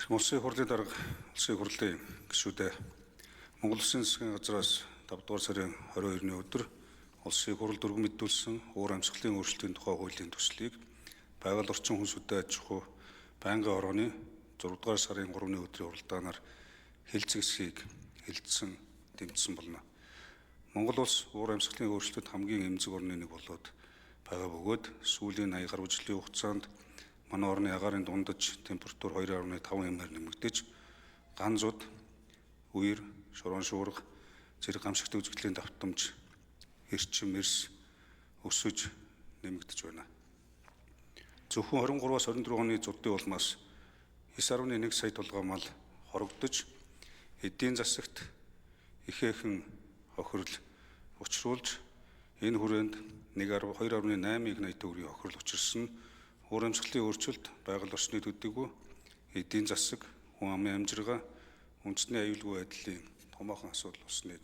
Улсын хурлын дарга, улсын хурлын гишүүдээ, Монгол Улсын засгийн газраас 5 дугаар сарын 22-ны өдөр Улсын Их Хурал өргөн мэдүүлсэн уур амьсгалын өөрчлөлтийн тухай хуулийн төслийг байгаль орчин хүн сүдэ аж ахуй байнгын хорооны 6 дугаар сарын 3-ны өдрийн хуралдаанаар хэлцэх эсхийг хэлэлцсэн дэмжсэн болно. Монгол улс уур амьсгалын өөрчлөлтөд хамгийн эмзэг орны нэг болоод байгаа бөгөөд сүүлийн 80 гаруй жилийн хугацаанд манай орны агаарын дундаж температур 2.5 мээр нэмэгдэж, ган зуд, үер, шорон шуурга, зэрэг гамшигт үзэгдлийн давтамж, эрчим, эрс өсөж нэмэгдэж байна. Зөвхөн 23-аас 24 оны зурдын улмаас 9.1 сая тулгай мал хорогдож, эдийн засагт ихээхэн хохирол учруулж, энэ хүрээнд 2.8 их 80 төгрөгийн хохирол учирсан нь уур амьсгалын өөрчлөлт байгаль орчны төдийгүй эдийн засаг, хүн амын амжиргаа, үндэсний аюулгүй байдлын томоохон асуудал болсныг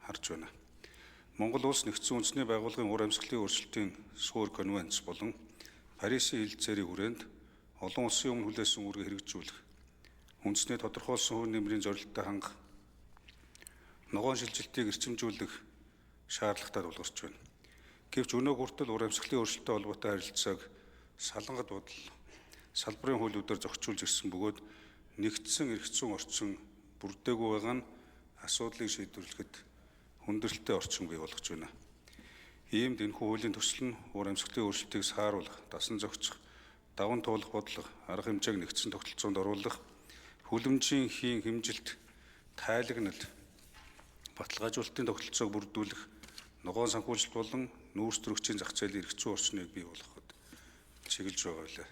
харж байна. Монгол улс нэгдсэн үндэсний байгууллагын уур амьсгалын өөрчлөлтийн суурь конвенц болон Парисын хэлэлцээрийн хүрээнд олон улсын өмнө хүлээсэн үүргээ хэрэгжүүлэх, үндэсний тодорхойлсон хувь нэмрийн зорилттой хангах, ногоон шилжилтийг эрчимжүүлэх шаардлагатай тулгарч байна. Гэвч өнөө хүртэл уур амьсгалын өөрчлөлттэй холбоотой харилцааг салангат бодол салбарын хуулиудаар зохицуулж ирсэн бөгөөд нэгдсэн эрх зүйн орчин бүрдээгүй байгаа нь асуудлыг шийдвэрлэхэд хүндрэлтэй орчин бий болгож байна. Иймд энэхүү хуулийн төсөл нь уур амьсгалын өөрчлөлтийг сааруулах, дасан зохицох, даван туулах бодлого, арга хэмжээг нэгдсэн тогтолцоонд оруулах, хүлэмжийн хийн хэмжилт, тайлагнал, баталгаажуулалтын тогтолцоог бүрдүүлэх, ногоон санхүүжилт болон нүүрс төрөгчийн зах зээлийн эрх зүйн орчныг бий болгоход чиглэж байгаа билээ.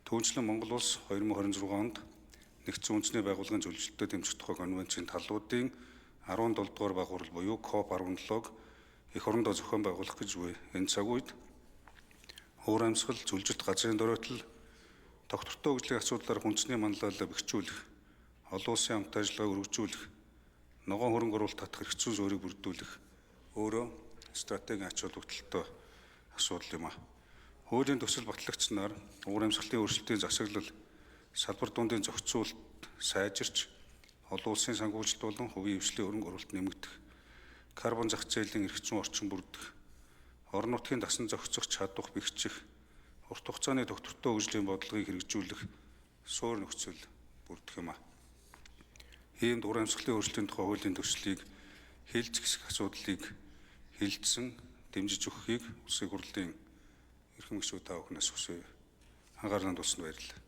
Түүнчлэн Монгол улс 2026 онд нэгдсэн үндэсний байгууллагын зөвлөлтөд дэмжих тухай конвенцийн талуудын 17 дугаар багварл буюу COP 17-г эх орондоо зохион байгуулах гэж буй. Энэ цаг үед уур амьсгал, зүлжилт, газрын доройтол, тогтвортой хөгжлийн асуудлаар хүнсний манлайлалаа бэхжүүлэх, олон улсын хамт ажиллагааг өргөжүүлэх, ногоон хөрөнгө оруулалт татах эрх зүйн суурийг бүрдүүлэх өөрөө стратегийн ач холбогдолтой асуудал юм а. Хуулийн төсөл батлагдсанаар уур амьсгалын өөрчлөлтийн засаглал, салбар дундын зохицуулалт сайжирч, олон улсын санхүүжилт болон хувийн хвшлийн хөрөнгө оруулалт нэмэгдэх, карбон зах зээлийн эрх зүйн орчин бүрдэх, орон нутгийн дасан зохицох чадвар бэхжих, урт хугацааны тогтвортой хөгжлийн бодлогыг хэрэгжүүлэх суур нөхцөл бүрдэх юм а. Иймд уур амьсгалын өөрчлөлтийн тухай хуулийн төслийг хэлэлцэх хэсэг асуудлыг хэлэлцсэн дэмжиж өгөхийг Улсын хурлын эрхэм гишүүд та бүхнээс хүсье. Анхаарлаа тулсанд баярлалаа.